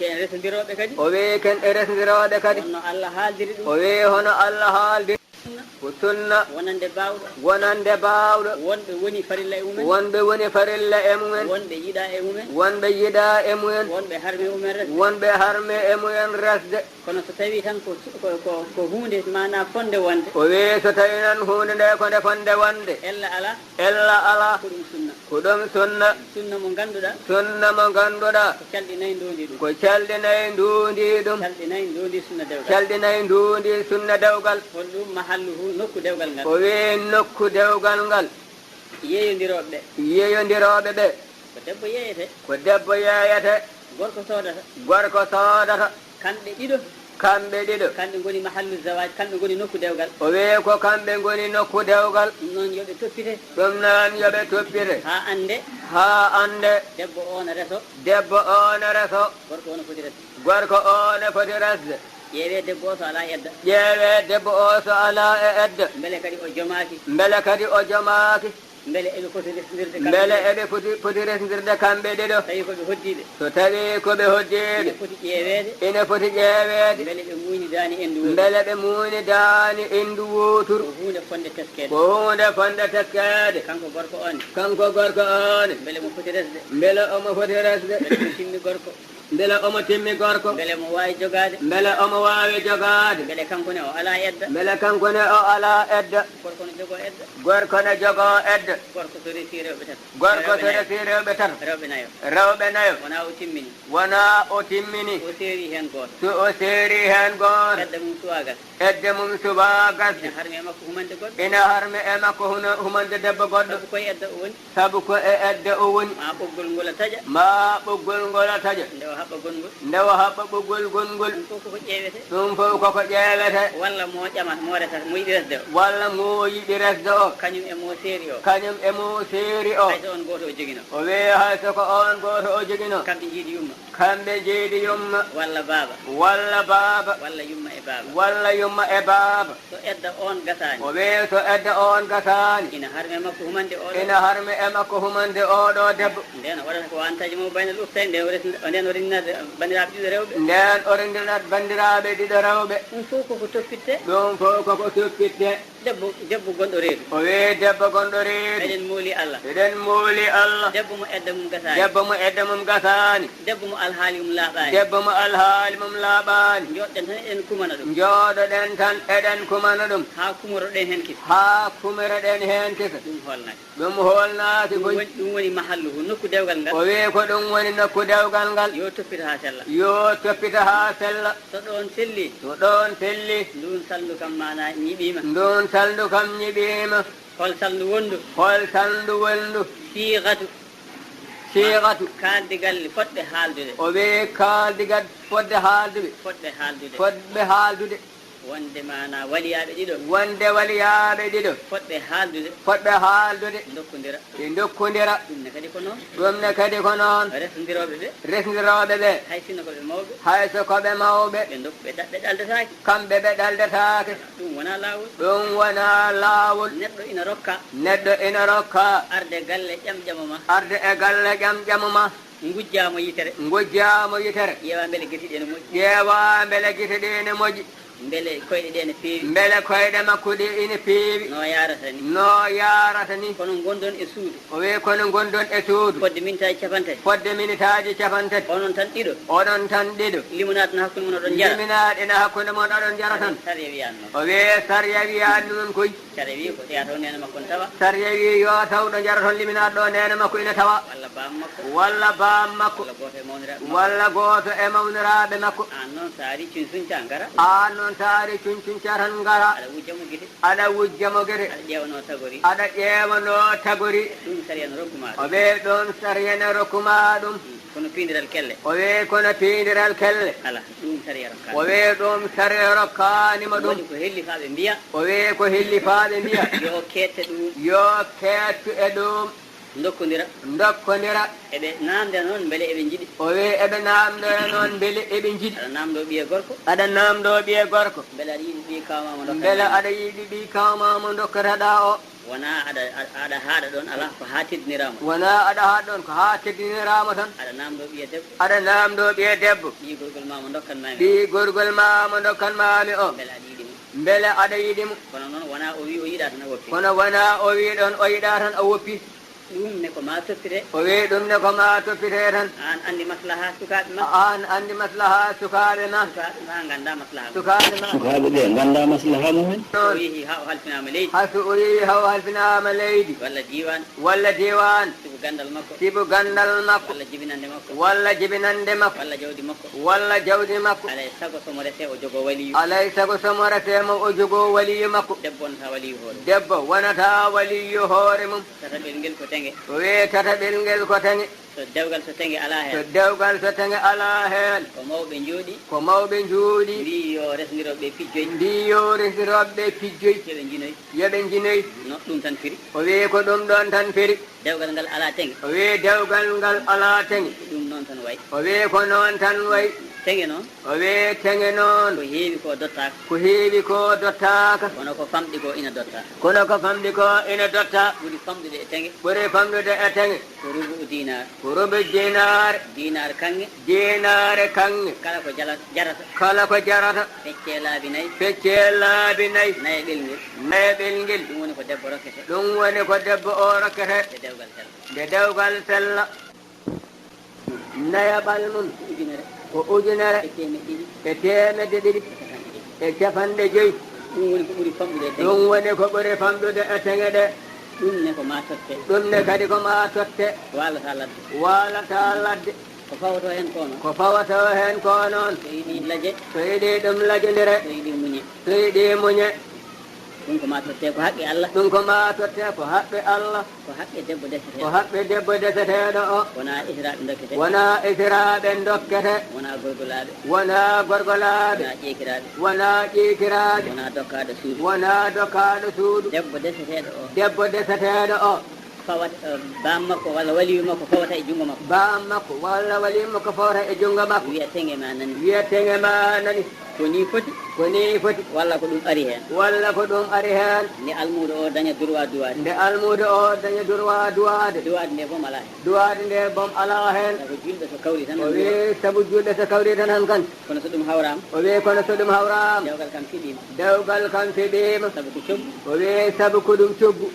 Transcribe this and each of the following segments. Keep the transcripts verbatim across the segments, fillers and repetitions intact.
En resondirooɓe kadi. O wii ken e resondirooɓe kadi. Wonno Allah haaldiri ɗum. O wii hono Allah haaldi. Sunna. Ko sunna. Wonande baawɗo. Wonande baawɗo. Wonɓe woni farilla e mumen. Wonɓe woni farilla e mumen. Wonɓe yiɗa e mumen. Wonɓe yiɗa e mumen. Wonɓe harme mumen resde. Wonɓe harme e mumen resde. Kono so tawii tan ko su-, ko, ko, ko huunde maanaa fonnde wonde. O wii so tawii noon huunde nde ko nde fonnde wonde. Ella alaa. Ella alaa. Ko ɗum sunna. Ko ɗum sunna. Sunna mo ngannduɗaa. Sunna mo ngannduɗaa. Ko calɗi nayi ndoondi ɗum. Ko calɗi nayi ndoondi ɗum. Calɗi nayi ndoondi sunna dewgal. Calɗi nayi ndoondi sunna dewgal. Hol ɗum mahalluhu nokku dewgal ngal. O wii nokku dewgal ngal. Yeeyondirooɓe ɓe. Yeeyondirooɓe ɓe. Ko debbo yeeyete. Ko debbo yeeyete. Gorko soodata. Gorko soodata. Kamɓe ɗiɗo. Kamɓe ɗiɗo. Kamɓe ngoni mahallu zawaaj, kamɓe ngoni nokku dewgal. O wii ko kamɓe ngoni nokku dewgal. Ɗum noon yo ɓe toppite. Ɗum noon yo ɓe toppite. Haa annde. Haa annde. Debbo o na reso. Debbo o na reso. Gorko o no foti resde. Gorko o na foti resde. Ƴeewee debbo o so alaa edda. Ƴeewee debbo o so alaa e edda. Mbele kadi o jomaaki. Mbele kadi o jomaaki. Mbele eɓe foti resndirde kamɓe ɗiɗo? Mbele eɓe foti, poti resndirde kamɓe ɗiɗo? Tawi ko ɓe hoddiiɓe. So tawii ko ɓe hoddiiɓe. Ene foti ƴeeweede. Ene foti ƴeeweede. Mbele ɓe muuynidaani enndu wootu. Mbele ɓe muuynidaani enndu wooturu. Ko huunde fonnde teskeede. Ko huunde fonnde teskeede. Kanko gorko oon. Kanko gorko oon. Mbele mo foti resde. Mbele omo foti resde. Mbele ko timmi gorko. Mbele omo timmi gorko. Mbele mo waawi jogaade. Mbele omo waawi jogaade. Mbele kanko ne o alaa edda. Mbele kanko ne o alaa edda. Gorko ne jogoo edda. Gorko ne jogoo edda. Gorko so resii rewɓe tato. Gorko so resii rewɓe tato. Rewɓe nayo. Rewɓe nayo. Wonaa o timmini. Wonaa o timmini. O seeri heen gooto. So o seeri heen gooto. Edda mum suwaa gasde. Edda mum suwaa gasde. Ina harmi e makko humande goɗɗo. Ina harmi e makko huna-, humande debbo goɗɗo. Sabu ko e edda o woni. Sabu ko e edda o woni. Maa ɓoggol ngol a taƴa. Maa ɓoggol ngol a taƴa. Nde o haɓɓa gonngol. Nde o haɓɓa ɓoggol gonngol. Ɗum fof koko ƴeewete. Ɗum fof koko ƴeewete. Walla mo ƴama, mo resa, mo yiɗi resde o. Walla mo yiɗi resde o. Kañum e mo seeri o. Kañum e mo seeri o. Hay so on gooto o jogino. O wii hay so ko on gooto o jogino. Kamɓe njiidi yumma. Kamɓe njiidi yumma. Walla baaba. Walla baaba. Walla yumma e baaba. Walla yumma e baaba. So edda oon gasaani. O wii so edda oon gasaani. Ina harmi e makko humande oo ɗoo. Ina harmi e makko humande oo ɗoo debbo. Ndeen o waɗata ko wa an tajma'u baynal ukhtayni, ndeen o res-, ndeen o renndinat banndiraaɓe ɗiɗo rewɓe. Ndeen o renndinat banndiraaɓe ɗiɗo rewɓe. Ɗum fof koko toppitte. Ɗum fof koko toppitte. Debbo, debbo gonɗo reedu. O wii debbo gonɗo reedu. Eɗen mooli Allah. Eɗen mooli Allah. Debbo mo edda mum gasaani. Debbo mo edda mum gasaani. Debbo mo alhaali mum laaɓaani. Debbo mo alhaali mum laaɓaani. Njooɗoɗen tan eɗen kumana ɗum. Njooɗoɗen tan eɗen kumana ɗum. Haa kumoroɗen heen kisa. Haa kumoroɗen heen kisa. Ɗum hoolnaaki. Ɗum hoolnaaki koy. Ɗum woni, ɗum woni mahalluhu, nokku dewgal ngal. O wii ko ɗum woni nokku dewgal ngal. Yo toppito haa sella. Yo toppito haa sella. So ɗoon selli. So ɗoon selli. Nduun salndu kam maanaa ñiɓiima. Nduun salndu kam ñiɓiima. Hol salndu wonndu? Hol salndu wonndu? Siiqatu. Siiqatu. Kaaldigal fotɓe haaldude. O wii kaaldigal fotɓe haaldude. Fotɓe haaldude. Fotɓe haaldude. Wonde maanaa waliyaaɓe ɗiɗo. Wonde waliyaaɓe ɗiɗo. Fotɓe haaldude. Fotɓe haaldude. Ndokkondira. Ɓe ndokkondira. Ɗum ne kadi ko noon. Ɗum ne kadi ko noon. Resndirooɓe ɓe. Resndirooɓe ɓe. Hay sinno ko ɓe mawɓe. Hay so ko ɓe mawɓe. Ɓe ndok-, ɓe ɗa-, ɓe ɗaldataake. Kamɓe ɓe ɗaldataake. Ɗum wonaa laawol. Ɗum wonaa laawol. Neɗɗo ina rokka. Neɗɗo ina rokka. Arde galle ƴamƴamo ma. Arde e galle ƴamƴamo ma. Ngujjaa mo yitere. Ngujjaa mo yitere. Ƴeewa mbele gite ɗe ne moƴƴi. Ƴeewa mbele gite ɗe ne moƴƴi. Mbele koyɗe ɗe ne peewi. Mbele koyɗe makko ɗe ina peewi. No yaarata ni. No yaarata ni. Kono ngonɗon e suudu. O wii kono ngonɗon e suudu. Fodde minitaaji capantati. Fodde minitaaji capantati. Onon tan ɗiɗo. Onon tan ɗiɗo. Limonade na hakkunde mon oɗon njara. Limonade na hakkunde mon oɗon njara tan. Sariya wiyaani noon. O wii sariya wiyaani noon koy. Sariya wii ko ƴeewa taw neene makko ne tawa. Sariya wii yo taw ɗo njara toon limonade ɗo neene makko ina tawa. Walla baam makko. Walla baam makko. Walla gooto e mawniraaɓe makko. Walla gooto e mawniraaɓe makko. Aan noon so a arii cuñ cuñca ngara. Aan noon so a arii cuñ cuñca tan ngara. Aɗa wujja mo gite. Aɗa wujja mo gite. Aɗa ƴeewa no tagori. Aɗa ƴeewa no tagori. Ɗum sariya no rokku ma ɗum. O wii ɗum sariya no rokku ma ɗum. Kono piindiral kelle. O wii kono piindiral kelle. Alaa, ɗum sariya rokkaani. O wii ɗum sariya rokkaani mo ɗum. Waɗi ko hellifaaɓe mbiya. O wii ko hellifaaɓe mbiya. Yo keedte ɗum. Yo keedtu e ɗum. Ndokkondira. Ndokkondira. Eɓe naamnda noon mbele eɓe njiɗi. O wii eɓe naamndora noon mbele eɓe njiɗi. Aɗa naamndoo ɓiye gorko. Aɗa naamndoo ɓiye gorko. Mbele aɗa yiɗi ɓiye kaaw maa mo ndokkataa. Mbele aɗa yiɗi ɓiye kaaw maa mo ndokkataɗaa o. Wonaa aɗa, aɗa, aɗa haaɗa ɗoon, alaa, ko haa teddiniraama. Wonaa aɗa haaɗa ɗoon, ko haa teddiniraama tan. Aɗa naamndoo ɓiya debbo. Aɗa naamndoo ɓiya debbo. Ɓiyi gorgol maa mo ndokkatmaami o. Ɓiyi gorgol maa mo ndokkatmaami o. Mbele aɗa yiɗi mo. Mbele aɗa yiɗi mo. Kono noon, wonaa o wii o yiɗaa tan a woppi. Kono wonaa o wii ɗoon o yiɗaa tan a woppi. Ɗum ne ko maa toppitee. O wii ɗum ne ko maa toppitee tan. Aan anndi maslaha sukaaɓe ma. Aan anndi maslaha sukaaɓe ma. Sukaaɓe ma nganndaa maslaha mum. Sukaaɓe ma. Sukaaɓe ɓe nganndaa maslaha mumen. O yehi haa o halfinaama leydi. Haa so o yehi haa o halfinaama leydi. Walla diiwaan. Walla diiwaan. Sibu ganndal makko. Sibu ganndal makko. Walla jibinannde makko. Walla jibinannde makko. Walla jawdi makko. Walla jawdi makko. Alaa e sago so mo resee o jogoo waliyu. Alaa e sago so mo resee mo o jogoo waliyu makko. Debbo wonata waliyu hoore. Debbo wonata waliyu hoore mum. Tataɓel ngel ko teŋe. O wii tataɓel ngel ko teŋe. So dewgal so teŋe alaa heen. So dewgal so teŋe alaa heen. Ko mawɓe njooɗi. Ko mawɓe njooɗi. Mbii yo resndirooɓe ɓe pijjoy. Mbii yo resndirooɓe ɓe pijjoy. Yo ɓe njinoy. Yo ɓe njinoy. No ɗum tan firi. O wii ko ɗum ɗoon tan firi. Dewgal ngal alaa teŋe. O wii dewgal ngal alaa teŋe. Ko ɗum noon tan wayi. O wii ko noon tan wayi. Teŋe noon. O wii teŋe noon. Ko heewi ko dottaaka. Ko heewi ko dottaaka. Kono ko famɗi ko ina dotta. Kono ko famɗi ko ina dotta. Ɓuri famɗude e teŋe. Ɓuri famɗude e teŋe. Ko rubu dinaar. Ko rubu dinaar. Dinaar kaŋŋe. Dinaare kaŋŋe. Kala ko jala-, jarata. Kala ko jarata. Feccee laabi nayi. Feccee laabi nayi. Nayeɓel ngel. Nayeɓel ngel. Ɗum woni ko debbo rokkete. Ɗum woni ko debbo o rokkete. Nde dewgal sella. Nde dewgal sella. Nayaɓal mum. Ko ujunere. Ko ujunere. E teemedde ɗiɗi. E teemedde ɗiɗi. E capanɗe joyi. E capanɗe joyi. Ɗum woni ko ɓuri famɗude e teŋe. Ɗum woni ko ɓuri famɗude e teŋe ɗe. Ɗum ne ko maa totte. Ɗum ne kadi ko maa totte. Waalata ladde. Waalata ladde. Ko fawotoo heen ko noon. Ko fawotoo heen ko noon. So yiɗi laje. So yiɗi ɗum lajondire. So yiɗi muñe. So yiɗi muñe. Ɗum ko maa tottee ko haqqe Allah. Ɗum ko maa tottee ko haqqe Allah. Ko haqqe debbo deseteeɗo. Ko haqqe debbo deseteeɗo o. Wonaa esiraaɓe ndokketee. Wonaa esiraaɓe ndokketee. Wonaa gorgolaaɓe. Wonaa gorgolaaɓe. Wonaa ƴeekiraaɓe. Wonaa ƴeekiraaɓe. Wonaa dokkaaɗo suudu. Wonaa dokkaaɗo suudu. Debbo deseteeɗo o. Debbo deseteeɗo o. Fawat, eh, baam makko walla waliyu makko fawata e junngo makko. Baam makko walla waliyu makko fawata e junngo makko. Wiya teŋe ma nani. Wiya teŋe ma nani. Ko nii foti. Ko nii foti. Walla ko ɗum ari heen. Walla ko ɗum ari heen. Nde almuudo o daña droit duwaade. Nde almuudo o daña droit duwaade. Duwaade nde boom alaa heen. Duwaade nde boom alaa heen. Sabu julɓe so kawri tan. O wii sabu julɓe so kawri tan han kan. Kono so ɗum hawraama. O wii kono so ɗum hawraama. Dewgal kam fiɓiima. Dewgal kam fiɓiima. Sabu ko coggu. O wii sabu ko ɗum coggu.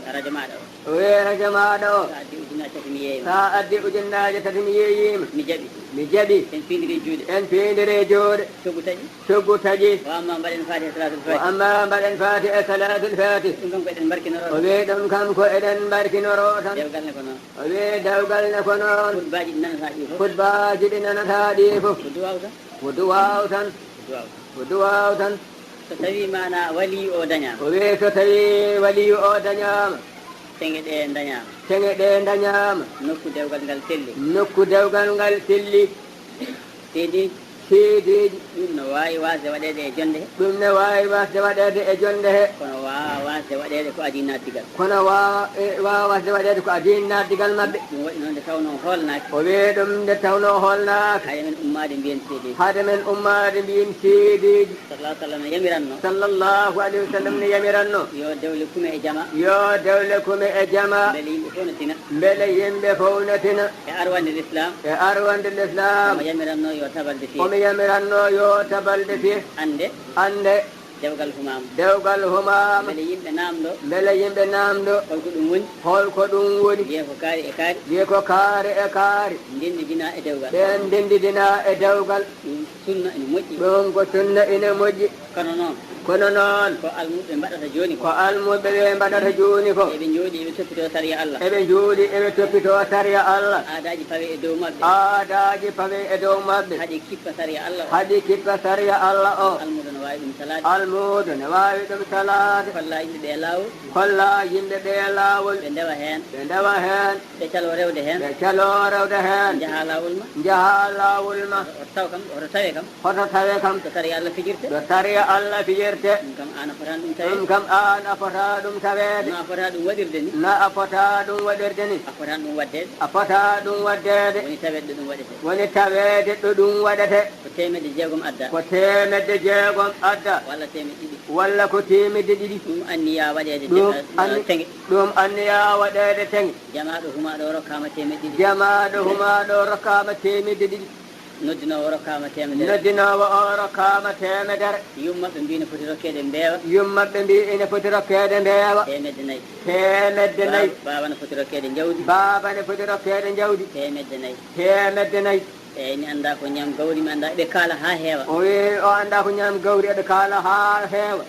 Rajo maaɗa o. O wii rajo maaɗa o. Sa addi ujunnaaje tati mi yeeyima. Sa addi ujunnaaje tati mi yeeyima. Mi jaɓi. Mi jaɓi. En piindiri juuɗe. En piindiri juuɗe. Coggu taƴi. Coggu taƴi. Wa amma mbaɗen Faatiha e Salaatul Faatiha. Wa amma mbaɗen Faatiha e Salaatul Faatiha. Ɗum kam ko eɗen mbarkinoroo. O wii ɗum kam ko eɗen mbarkinoroo tan. Dewgal ne ko noon. O wii dewgal ne ko noon. Khutbaaji ɗi nanataa ɗi fof. Khutbaaji ɗi nanataa ɗi fof. Ko duwaaw tan. Ko duwaaw tan. Ko duwaaw tan. Ko duwaaw tan. So tawii maanaa waliyu o dañaama. O wii so tawii waliyu o dañaama. Teŋe ɗe dañaama. Teŋe ɗe dañaama. Nokku dewgal ngal selli. Nokku dewgal ngal selli. Seedeeji. Seedeeji. Ɗum no waawi waasde waɗeede e jonnde he. Ɗum ne waawi waasde waɗeede e jonnde he. Kono waawaa waasde waɗeede ko adii naatdigal. Kono waawa, e, waawa waasde waɗeede ko adii naatdigal maɓɓe. Ɗum waɗi noon nde tawnoo hoolnaaki. O wii ɗum nde tawnoo hoolnaaki. Hade men ummaade mbiyen seedeeji. Hade men ummaade mbiyen seedeeji. Sallallahu alaihi wasallam yamiranno. Sallallahu alaihi wasallam ne yamiranno. Yo dewle kume e jama. Yo dewle kume e jama. Mbele yimɓe fof no tina. Mbele yimɓe fof no tina. E arwande l'islam. E arwande l'islam. Omo yamiranno yo tabalde fiye. Omo yamiranno yo tabalde fiye. Annde. Annde. Dewgal humaama. Dewgal humaama. Mbele yimɓe naamndo. Mbele yimɓe naamndo. Holko ɗum woni? Holko ɗum woni? Wiye ko kaari e kaari. Wiye ko kaari e kaari. Ndenndidinaa e dewgal. Ɓeen ndenndidinaa e dewgal. Ɗum sunna ina moƴƴi. Ɗum ko sunna ina moƴƴi. Kono noon. Kono noon. Ko almuɓɓe mbaɗata jooni ko. Ko almuɓɓe ɓe mbaɗata jooni ko. Eɓe njooɗi, eɓe toppitoo sariya Allah. Eɓe njooɗi, eɓe toppitoo sariya Allah. Aadaaji pawe e dow maɓɓe. Aadaaji pawe e dow maɓɓe. Haɗi kippa sariya Allah o. Haɗi kippa sariya Allah o. Almuudo no waawi ɗum salaade. Almuudo no waawi ɗum salaade. Kolla yimɓe ɓe laawol. Kolla yimɓe ɓe laawol. Ɓe ndewa heen. Ɓe ndewa heen. Ɓe caloo rewde heen. Ɓe caloo rewde heen. Njaha laawol ma. Njaha laawol ma. Hoto taw kam, hoto tawe kam. Hoto tawe kam. Ko sariya Allah fijirta. Ko sariya Allah fijirta. Te ɗum kam aan a fotaani ɗum taweede. Ɗum kam aan a fotaa ɗum taweede. No a fotaa ɗum waɗirde ni. No a fotaa ɗum waɗirde ni. A fotaani ɗum waɗdeede. A fotaa ɗum waɗdeede. Woni taweede ɗo ɗum waɗetee. Woni taweede ɗo ɗum waɗetee. Ko teemedde jeegom adda. Ko teemedde jeegom adda. Walla teemedde ɗiɗi. Walla ko teemedde ɗiɗi. Ɗum anniyaa waɗeede. Ɗum te-, anni-, teŋe. Ɗum anniyaa waɗeede teŋe. Jamaaɗo humaaɗo o rokkaama teemedde ɗiɗi. Jamaaɗo humaaɗo o rokkaama teemedde ɗiɗi. Noddinoowo rokkaama teemedere. Noddinoowo o rokkaama teemedere. Yummaɓɓe mbii no foti rokkeede mbeewa. Yummaɓɓe mbii ina foti rokkeede mbeewa. Teemedde nayi. Teemedde nayi. Baaba, baaba no foti rokkeede njawdi. Baaba no foti rokkeede njawdi. Teemedde nayi. Teemedde nayi. Eeyi, mi anndaa ko ñaam gawri, mi anndaa. Eɓe kaala haa heewa. O wii o anndaa ko ñaam gawri, eɓe kaala haa heewa.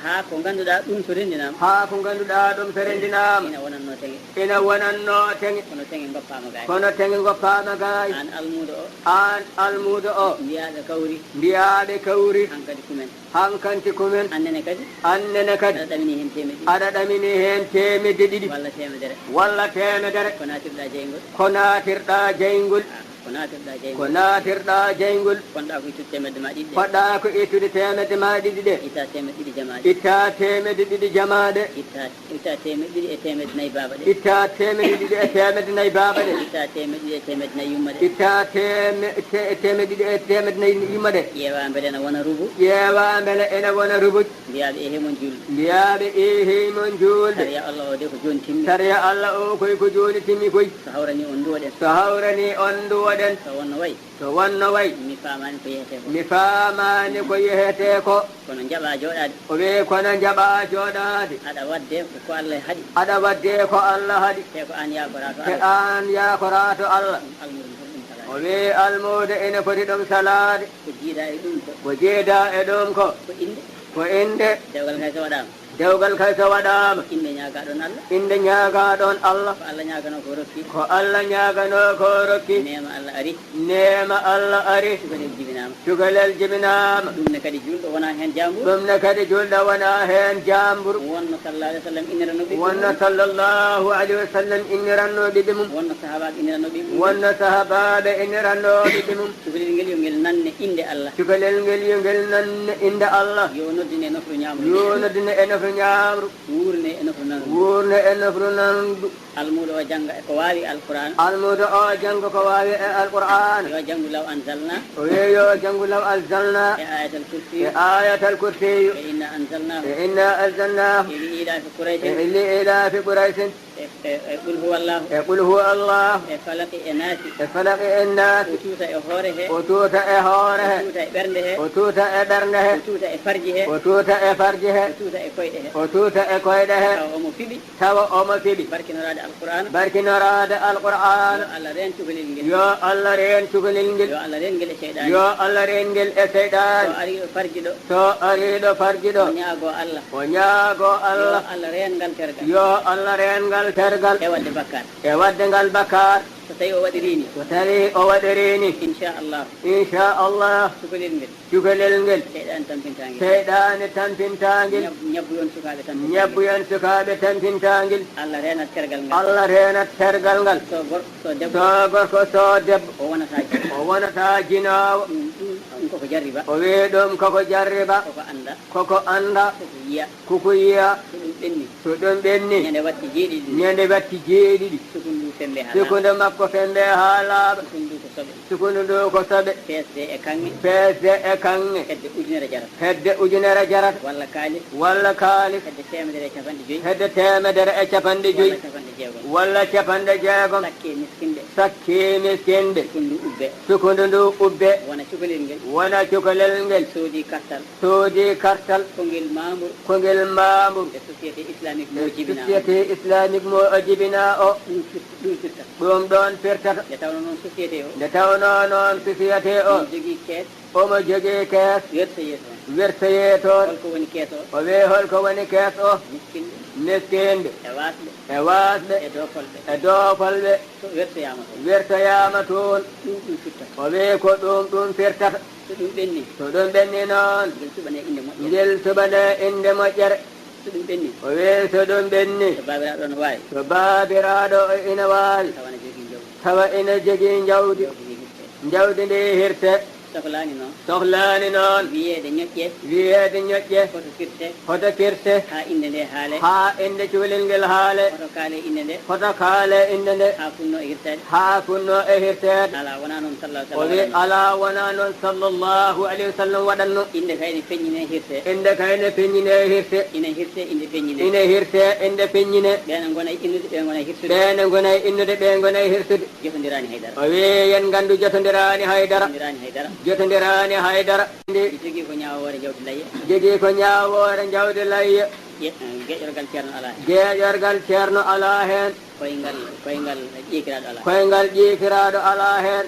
Haa ko ngannduɗaa ɗum so renndinaama. Haa ko ngannduɗaa ɗum so renndinaama. Ina wonannoo teŋe. Ina wonannoo teŋe. Kono teŋe ngoppaama gaay. Kono teŋe ngoppaama gaay. Aan almuudo o. Aan almuudo o. Mbiyaaɓe kawri. Mbiyaaɓe kawri. Hankadi kumen. Hankadi kumen. Aan nene kadi. Aan nene kadi. Aɗa ɗaminii heen teemedde ɗiɗi. Aɗa ɗaminii heen teemedde ɗiɗi. Walla teemedere. Walla teemedere. Ko naatirɗaa jeyngol. Ko naatirɗaa jeyngol. Ko naatirɗaa jeyngol. Ko naatirɗaa jeyngol. Potɗaa ko ittude teemedde maa ɗiɗi ɗe. Potɗaa ko ittude teemedde maa ɗiɗi ɗe. Ittaa teemedde ɗiɗi jamaaɗe. Ittaa teemedde ɗiɗi jamaaɗe. Ittaa, ittaa teemedde ɗiɗi e teemedde nayi baaba ɗe. Ittaa teemedde ɗiɗi e teemedde nayi baaba ɗe. Ittaa teemedde ɗiɗi e teemedde nayi yumma ɗe. Ittaa teeme-, te-, teemedde ɗiɗi e teemedde nayi yumma ɗe. Ƴeewaa mbele ena wona rubu. Ƴeewaa mbele ena wona rubuj. Mbiyaaɓe eehey mon juulɓe. Mbiyaaɓe eehey mon juulɓe. Sariya Allah o de ko jooni timmi. Sariya Allah o koy ko jooni timmi koy. So hawranii on nduwoɗen. So hawranii on nduwoɗen. So wonno wayi. So wonno wayi. Mi faamaani ko yehetee ko. Mi faamaani ko yehetee ko. Kono njaɓaa jooɗaade. O wii kono njaɓaa jooɗaade. Aɗa waɗde ko, ko Allah haɗi. Aɗa waɗde ko Allah haɗi. Te ko aan yaakoraa to Allah. Te aan yaakoraa to Allah. Almuudo no foti ɗum salaade. O wii almuudo ene foti ɗum salaade. Ko jiidaa e ɗum ko. Ko jiidaa e ɗum ko. Ko innde. Ko innde. Dewgal kay so waɗaama. Dewgal kay so waɗaama. Innde ñaagaa ɗoon Allah. Innde ñaagaa ɗoon Allah. Ko Allah ñaaganoo ko rokki. Ko Allah ñaaganoo ko rokki. Neema Allah ari. Neema Allah ari. Cukalel jibinaama. Cukalel jibinaama. Ɗum ne kadi juulɗo wonaa heen jaambur. Ɗum ne kadi juulɗo wonaa heen jaambur. Wonno sallallahu alayhi wa sallam innirano ɓiɓɓe mum. Wonno sallallahu alayhi wa sallam innirannoo ɓiɓɓe mum. Wonno sahaabaaɓe innirannoo ɓiɓɓe mum. Wonno sahaabaaɓe innirannoo ɓiɓɓe mum. Cukalel ngel yo ngel nanne innde Allah. Cukalel ngel yo ngel nanne innde Allah. Yo noddine e nofru ñaamru. Yo noddine e nofru ñaamru. Wuurne e nofru nanru. Wuurne e nofru nanru. Almuudo o jannga e ko waawi Alquraan. Almuudo o jannga ko waawi e Alquraan. Yo janngu law anzalna. O wii yo janngu law anzalna. E Ayatal Kursi. E Ayatal Kursi. E inna anzalnahu. E inna anzalnahu. E li ilaafi Quraysin. E li ilaafi Quraysin. E, e, e Qul huwallahu. E Qul huwallahu. E Falaqi e Naasi. E Falaqi e Naasi. O tuuta e hoore he. O tuuta e hoore he. O tuuta e ɓernde he. O tuuta e ɓernde he. O tuuta e farji he. O tuuta e farji he. O tuuta e koyɗe he. O tuuta e koyɗe he. Tawa omo fiɓi. Tawa omo fiɓi. Barkinoraade Alqur'aana. Barkinoraade Alqur'aana. Yo Allah reen cukalel ngel. Yo Allah reen cukalel ngel. Yo Allah reen ngel e seyɗaani. Yo Allah reen ngel e seyɗaani. So arii ɗo farji ɗo. So arii ɗo farji ɗo. O ñaagoo Allah. O ñaagoo Allah. Yo Allah reen ngal tergal. Yo Allah reen ngal tergal. E waɗde bakkaat. E waɗde ngal bakkaat. So tawii o waɗirii ni. So tawii o waɗirii ni. Inchallah. Inchallah. Cukalel ngel. Cukalel ngel. Seyɗaane tampintaa ngel. Seyɗaane tampintaa ngel. Ñab-, ñabbuyon sukaaɓe tampintaa ngel. Ñabbuyon sukaaɓe tampintaa ngel. Allah reenat tergal ngal. Allah reenat tergal ngal. So gor-, so debbo. So gorko, so debbo. O wonataa jinoowo. O wonataa jinoowo. Ɗum, ɗum, ɗum koko jarriba. O wii ɗum koko jarriba. Koko annda. Koko annda. Koko yiya. Koko yiya. So ɗum ɓenni. So ɗum ɓenni. Ñande watti jeeɗiɗi. Ñande watti jeeɗiɗi. Sukundu fembe haa laaɓa. Sukundu makko fembe haa laaɓa. Sukundu ko soɓe. Sukundu ndu ko soɓe. Peesde e kaŋŋe. Peesde e kaŋŋe. Hedde ujunere jarata. Hedde ujunere jarata. Walla kaalis. Walla kaalis. Hedde teemedere e capanɗe joyi. Hedde teemedere e capanɗe joyi. Walla capanɗe jeegom. Walla capanɗe jeegom. Sakkee miskinɓe. Sakkee miskinɓe. Sukundu ubbe. Sukundu ndu ubbe. Wona cukalel ngel. Wona cukalel ngel. Soodi kartal. Soodi kartal. Ko ngel maambur. Ko ngel maambur. E société islamique mo jibinaa o. Société islamique mo o jibinaa o. Ɗum fir-, ɗum firtata. Ɗum ɗoon firtata. Nde tawnoo noon société o. Nde tawnoo noon société o. Omo jogii kees. Omo jogii kees. Wertoyee toon. Wertoyee toon. Holko woni kees o? O wii holko woni kees o? Miskinɓe. Miskinɓe. E waasɓe. E waasɓe. E doofolɓe. E doofolɓe. So wertoyaama toon. Wertoyaama toon. Ɗum, ɗum firtata. O wii ko ɗum, ɗum firtata. So ɗum ɓenni. So ɗum ɓenni noon. Ngel suɓanee innde moƴƴere. Ngel suɓanee innde moƴƴere. So ɗum ɓenni. O wii so ɗum ɓenni. So baabiraaɗo no waawi. So baabiraaɗo ina waawi. Tawa ina jogii njawdi. Tawa ina jogii njawdi. Njawdi ndi hirte. Njawdi ndi hirte. Sohlaani noon. Sohlaani noon. Wiyeede ñoƴƴe. Wiyeede ñoƴƴe. Hoto firte. Hoto firte. Haa innde nde haale. Haa innde cukalel ngel haale. Hoto kaale innde nde. Hoto kaale innde nde. Haa funnoo e hirteede. Haa funnoo e hirteede. Alaa, wonaa noon sallallahu alaihi wasallam. O wi waɗanno. Alaa, wonaa noon sallallahu alaihi wasallam waɗanno. Innde kay ne feññinee hirtee. Innde kay ne feññinee hirtee. Ine hirtee, innde feññinee. Ine hirtee, innde feññinee. Ɓeen ngona e innude, ɓeen ngona e hirsude. Ɓeen ngona e innude, ɓeen ngona e hirsude. Jotondiraani hay dara. O wi, yen nganndu jotondiraani hay dara. Jotondiraani hay dara. Jotondiraani hay dara. Ndi jogii ko ñaawoore jawdi layya. Jogii ko ñaawoore jawdi layya. Ye-, geƴorgal ceerno alaa heen. Geƴorgal ceerno alaa heen. Koyngal, koyngal ƴiikiraaɗo alaa. Koyngal ƴiikiraaɗo alaa heen.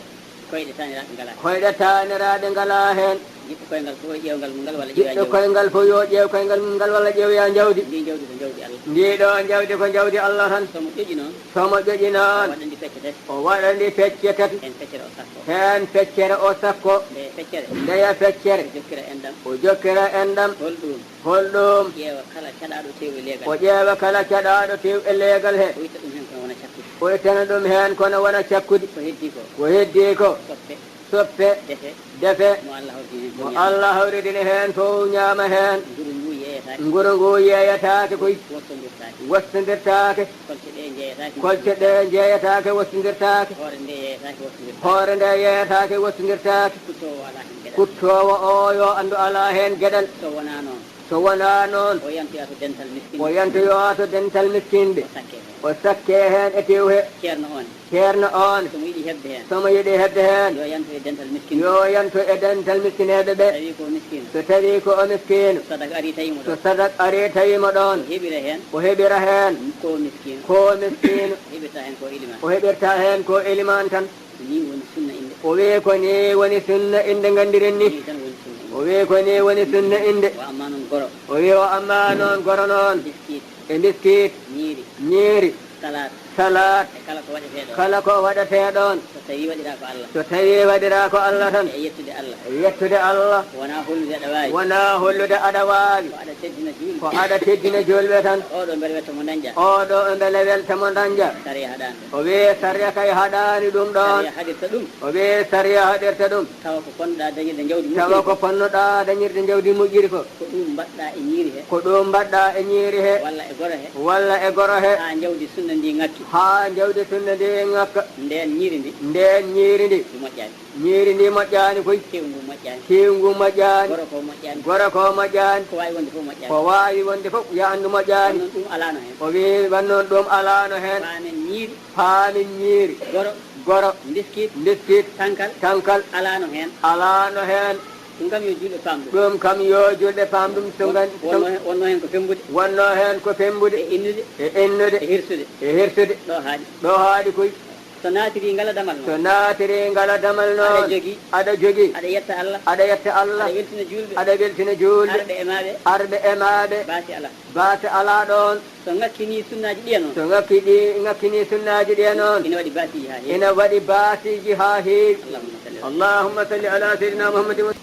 Koyɗe taaniraaɗe ngalaa heen. Koyɗe taaniraaɗe ngalaa heen. Jiɗɗo koyngal fof yo ƴeew ngal mum ngal walla ƴeewa jawdi. Jiɗɗo koyngal fof yo ƴeew koyngal mum ngal walla ƴeewoya jawdi. Ndi jawdi ko jawdi Allah. Ndi ɗo jawdi ko jawdi Allah tan. So mo ƴoƴi noon. So mo ƴoƴi noon. O waɗa ndi pecce tati. O waɗa ndi pecce tati. Heen feccere o sakko. Heen feccere o sakko. Ndeya feccere. Ndeya feccere. O jokkira enɗam. O jokkira enɗam. Hol ɗum? Hol ɗum? Ƴeewa kala caɗaaɗo tew e leegal. O ƴeewa kala caɗaaɗo tew e leegal he. O itta ɗum heen kono wona cakkudi. O ittana ɗum heen kono wona cakkudi. Ko heddii ko? Ko heddii ko? Soppe. Soppe. Defe. Defe. Mo Allah hawridini heen fof ñaama. Mo Allah hawridini heen fof ñaama heen. Nguru ngu yeeyataake. Nguru ngu yeeyataake koy. Wostondirtaake. Wostondirtaake. Kolce ɗe njeeyataake. Kolce ɗe njeeyataake, wostondirtaake. Hoore nde yeeyataake, wostondirtaake. Hoore nde yeeyataake, wostondirtaake. Kuttoowo alaa heen geɗal. Kuttoowo o yo anndu alaa heen geɗal. So wonaa noon. So wonaa noon. O yantoya to dental miskinɓe. O yantoya to dental miskinɓe. O sakke heen. O sakke heen e tew he. Ceerno oon. Ceerno oon. So mo yiɗi heɓde heen. So mo yiɗi heɓde heen. Yo yanto e dental miskinɓe. Yo yanto e dental miskineeɓe ɓe. So tawi ko o miskiino. So tawi ko o miskiino. So sadak arii tawi mo ɗo. So sadak arii tawi mo ɗoon. O heɓira heen. O heɓira heen. Ko miskiino. Ko miskiino. O heɓirta heen ko ilimaan. O heɓirta heen ko ilimaan tan. Ko nii woni sunna innde. O wi ko nii woni sunna innde nganndiren ni. Nii tan woni sunna innde. O wi ko nii woni sunna innde. Wa ammaa noon goro. O wi o ammaa noon goro noon. Biskiit. E biskiit. Ñiiri. Ñiiri. Salaat. Salaat. E kala ko waɗetee ɗoon. Kala ko waɗetee ɗoon. So tawii waɗiraa ko Allah. So tawii waɗiraa ko Allah tan. E yettude Allah. E yettude Allah. Wonaa hollude aɗa waawi. Wonaa hollude aɗa waawi. Ko aɗa teddina juulɓe. Ko aɗa teddina juulɓe tan. Oɗo mbele welta mo dañƴaa. Oɗo mbele welta mo dañƴaa. Sariya haɗaani ɗum. O wi sariya kay haɗaani ɗum ɗoon. Sariya haɗirta ɗum. O wi sariya haɗirta ɗum. Tawa ko ponnoɗaa dañirde jawdi moƴƴiri ko. Tawa ko ponnoɗaa dañirde jawdi moƴƴiri ko. Ko ɗum mbaɗɗaa e ñiiri he. Ko ɗum mbaɗɗaa e ñiiri he. Walla e goro he. Walla e goro he. Haa jawdi sunna ndi ŋakki. Haa jawdi sunna ndi ŋakka. Ndeen ñiiri ndi. Ndeen ñiiri ndi. Ndi moƴƴaani. Ñiiri ndi moƴƴaani koy. Tew ngu moƴƴaani. Tew ngu moƴƴaani. Goro ko moƴƴaani. Goro ko moƴƴaani. Ko waawi wonde fof moƴƴaani. Ko waawi wonde fof yo anndu moƴƴaani. Wonnoon ɗum alaano heen. O wi wonnoon ɗum alaano heen. Paamen ñiiri. Paamen ñiiri. Goro. Goro. Mbiskit. Mbiskit. Tankal. Tankal. Alaano heen. Alaano heen. Ɗum kam yo juulɓe paam ɗum. Ɗum kam yo juulɓe paam ɗum. So ngan-, wonno heen, wonno heen ko fembude. Wonno heen ko fembude. E innude. E innude. E hirsude. E hirsude. Ɗo haaɗi. Ɗo haaɗi koy. So naatirii ngala damal noon. So naatirii ngala damal noon. Aɗa jogii. Aɗa jogii. Aɗa yetta Allah. Aɗa yetta Allah. Aɗa weltina juulɓe. Aɗa weltina juulɓe. Arɓe e maaɓe. Arɓe e maaɓe. Baasi alaa. Baasi alaa ɗoon. So ŋakkinii sunnaaji ɗiya noon. So ŋakkidi-, ŋakkinii sunnaaji ɗiya noon. Ina waɗi baasiiji haa heewi. Ina waɗi baasiiji haa heewi. Allahumma salli ala. Allahumma salli ala sayyidina Muhammadin wa